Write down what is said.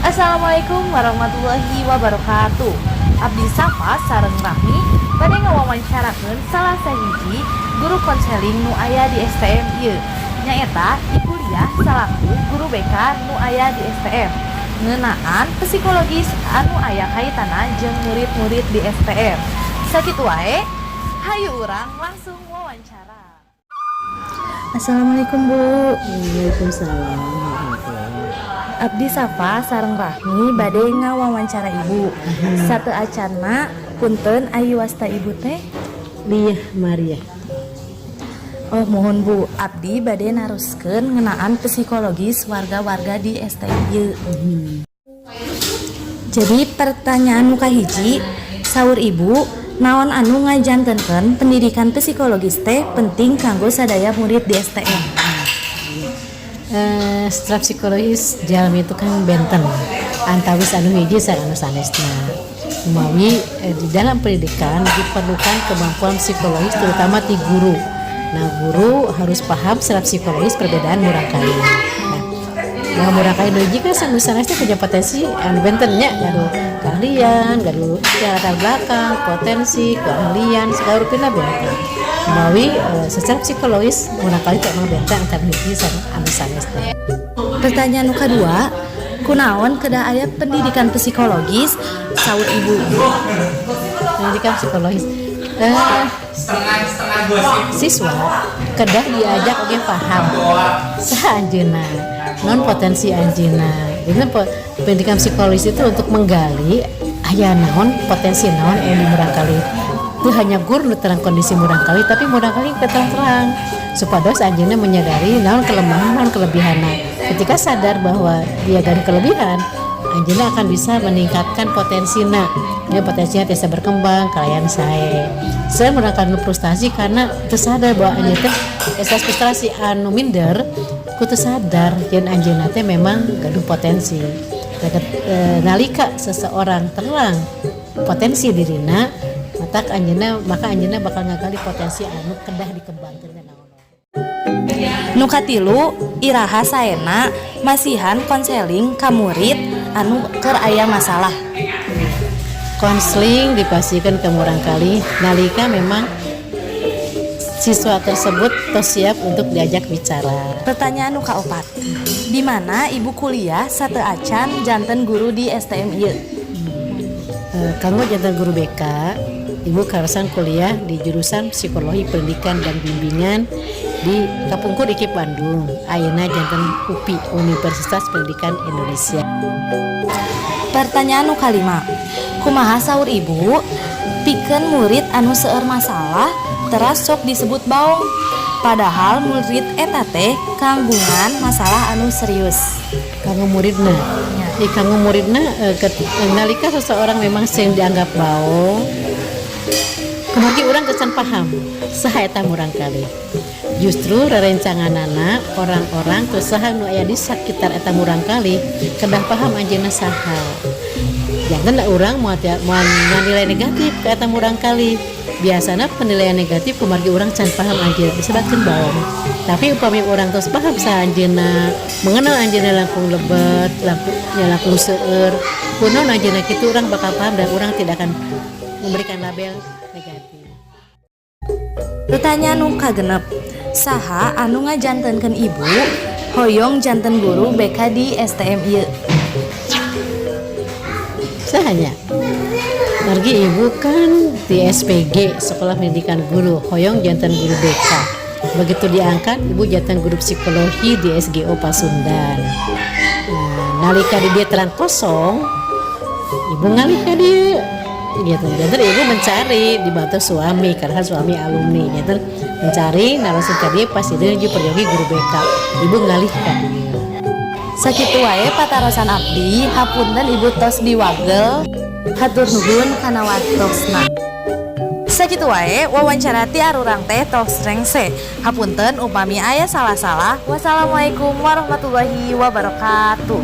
Assalamualaikum warahmatullahi wabarakatuh. Abdi Safa sareng Rahmi bade ngawawancarakeun salah sahiji guru konseling nu aya di STM ieu. Nyaeta Ibu Liah salaku guru BK nu aya di STM. Ngeunaan psikologis anu aya kaitanna jeung murid-murid di STM. Sakitu wae, hayu urang langsung wawancara. Assalamualaikum, Bu. Waalaikumsalam warahmatullahi. Abdi Safa sareng Rahmi bade ngawawancara Ibu. Sateuacanna, punten, ari wasta Ibu teh? Liah Maria. Oh, mohon Bu, abdi bade naroskeun ngeunaan psikologis warga-warga di STM ieu. Jadi pertanyaan nu kahiji, saur Ibu, naon anu ngajantenkeun pendidikan psikologis teh penting kanggo sadaya murid di STM? Secara psikologis jalmi itu kan benten antawis anu hiji sareng anu sanesna. Mawi di dalam pendidikan diperlukan kemampuan psikologis, terutama ti guru. Nah, guru harus paham secara psikologis perbedaan murangkalih. Nah, murangkalih nu hiji kan anu sanesna punya potensi anu benten nya, gaduh keahlian, gaduh latar belakang, potensi, keahlian, segala rupina benten. Mawi secara psikologis murangkalih teh emang benten antara nu hiji sareng anu sanesna. Pertanyaan nu kadua, kunaon kedah aya pendidikan psikologis saur Ibu? Pendidikan psikologis, siswa kedah diajak oge paham saha anjeunna, naon potensi anjeunna. Jadi pendidikan psikologis itu untuk menggali aya naon, potensi naon anu di murangkalih. Itu hanya guru nu terang kondisi murangkalih, tapi murangkalih terang-terang supados anjeunna menyadari naon kelemahan, naon kelebihanna. Ketika sadar bahwa dia gaduh kelebihan, anjeunna akan bisa meningkatkan potensina ya, potensinya bisa berkembang kalayan sae. Saya murangkalih frustasi karena tersadar bahwa anjeunna teh esas frustrasi, anu minder ku teu sadar yen anjeunna teh memang gaduh potensi. Nah, nalika seseorang terang potensi dirina, maka anjeunna maka anjeunna bakal ngagali potensi anu kedah dikembangkeun teh naon. Nu katilu, iraha saena masihan konseling ka murid anu keur aya masalah? Konseling dipastikan ke murangkalih nalika memang siswa tersebut tos siap untuk diajak bicara. Pertanyaan nu kaopat, di mana Ibu kuliah sateuacan janten guru di STM ieu? Kanggo janten guru BK, Ibu karasan kuliah di jurusan Psikologi Pendidikan dan Bimbingan di Kapungkur IKIP Bandung. Ayeuna janten UPI, Universitas Pendidikan Indonesia. Pertanyaan nu kalima, kumaha saur Ibu pikeun murid anu seueur masalah teras sok disebut baong, padahal murid eta teh kagungan masalah anu serius? Kanggo muridna, kanggo muridna, nalika seseorang memang sering dianggap baong, kumargi urang kesan paham saha eta murangkalih. Justru rerencanganana orang-orang teu saha nu aya di sakitar eta murangkalih kedah paham anjeunna saha. Jangan urang moal moal nilai negatif ke eta murangkalih. Biasanya penilaian negatif kumargi urang can paham anjeunna, disebutkeun baong. Tapi upami urang tos paham saha anjeunna, mengenal anjeunna langkung lebet, langkung nya langkung seueur, kunaon anjeunna kitu, urang bakal paham dan urang tidak akan memberikan label negatif. Pertanyaan nu kagenep, saha anu ngajantenkeun Ibu hoyong janten guru BK di STM ieu? Saha nya? Margi Ibu kan di SPG, Sekolah Pendidikan Guru, hoyong janten guru BK. Begitu diangkat, Ibu janten guru psikologi di SGO Pasundan. Nah, nalika di dia terang kosong, Ibu ngalih ka dieu gitu. Janten Ibu mencari dibantu suami karena kan suami alumni gitu, mencari. Nah, langsung ka dieu pas itu peryogi guru BK, Ibu ngalih ka dieu. Sakitu wae patarosan abdi, hapunten Ibu tos diwagel. Hatur nuhun kana waktosna. Sakitu wae wawancara ti arurang teh tos rengse. Hapunten upami aya salah-salah. Wassalamualaikum warahmatullahi wabarakatuh.